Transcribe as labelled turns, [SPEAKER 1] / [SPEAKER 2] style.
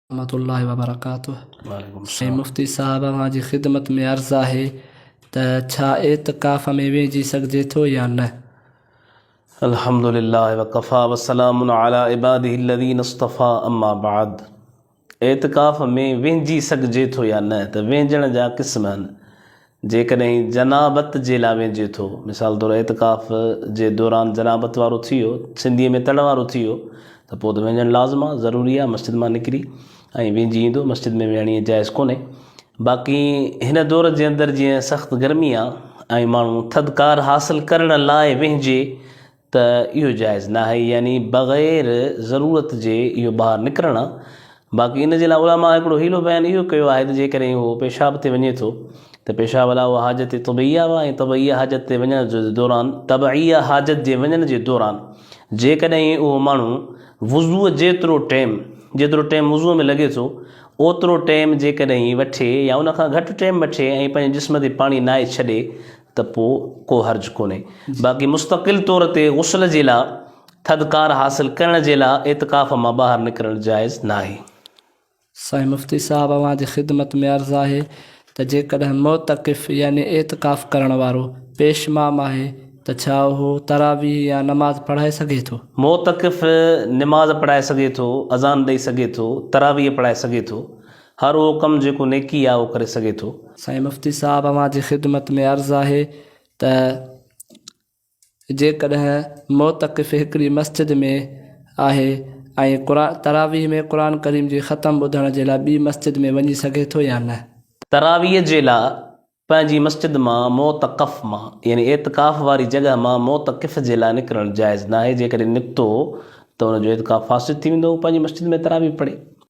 [SPEAKER 1] ورحمة الله وبرڪاته سائين مفتي صاحب اوهان جي خدمت ۾ عرض آهي ته ڇا اعتڪاف ۾ ويهجي سگهجي ٿو يا نه؟
[SPEAKER 2] الحمد لله وڪفيٰ وسلام علي عباده الذين اصطفيٰ اما بعد اعتڪاف ۾ ويهجي سگهجي ٿو يا نه ته ويهجڻ جا قسم آهن جيڪڏهن جنابت جي لاء ويهجي ٿو، مثال طور اعتڪاف جي دوران جنابت وارو ٿي ويو، سنڌيء ۾ تڙ وارو ٿي ويو ته پوء ته ويهجڻ لازم آهي، ضروري آهي، مسجد مان نڪري ۽ ويهجي ايندو، مسجد ۾ ويهڻ ائين جائز ڪونهي. باقي هن دور جي اندر جيئن سخت گرمي آهي ۽ ماڻهو ٿڌڪار حاصل ڪرڻ لاء ويهجي ته اهو جائز ناهي يعني بغير ضرورت جي اهو ٻاهر نڪرڻ آ باقي ان جي لاء علماء هڪڙو حيلو بيان اهو ڪيو آهي ته جيڪڏهن اهو پيشاب تي وڃي ٿو ته پيشاب لاء اها حاجت طبعيه آ ۽ طبعيه حاجت تي وڃڻ جي دوران طبعيه حاجت جي وڃڻ جي دوران جيڪڏهن اهو ماڻهو وضوء جيترو ٽيم جيترو ٽيم وضوء ۾ لڳي ٿو اوترو ٽيم جيڪڏهن وٺي يا ان کان گهٽ ٽيم وٺي ۽ پنهنجي جسم تي پاڻي نائي ڇڏي ته پوء ڪو حرج ڪونهي. باقي مستقل طور تي غسل جي لاء ٿڌڪار حاصل ڪرڻ جي لاء اعتڪاف مان ٻاهر نڪرڻ جائز ناهي.
[SPEAKER 1] سائين مفتي صاحب اوهان جي خدمت ۾ عرض آهي ته جيڪڏهن معتڪف يعني اعتڪاف ڪرڻ وارو پيش امام آهي ته ڇا اهو تراويح يا نماز پڙهائي سگهي ٿو؟
[SPEAKER 2] معتڪف نماز پڙهائي سگهي ٿو، اذان ڏئي سگهي ٿو، تراويح پڙهائي سگهي ٿو. هر اهو ڪم جيڪو نيڪي آهي اهو ڪري سگهي ٿو.
[SPEAKER 1] سائين مفتي صاحب اوهان جي خدمت ۾ عرض آهي ته جيڪڏهن معتڪف هڪڙي مسجد ۾ آهي ۽ تراويح ۾ قرآن ڪريم جي ختم ٻڌڻ جي لاء ٻي مسجد ۾ وڃي سگهي ٿو يا نه؟
[SPEAKER 2] تراويح جي لاء پنهنجي مسجد مان معتڪف مان يعني اعتڪاف واري جڳهه مان معتڪف جي لاء نڪرڻ جائز ناهي جيڪڏهن نڪتو ته ان جو اعتڪاف فاسد ٿي ويندو هو پنهنجي مسجد ۾ تراويح پڙهي.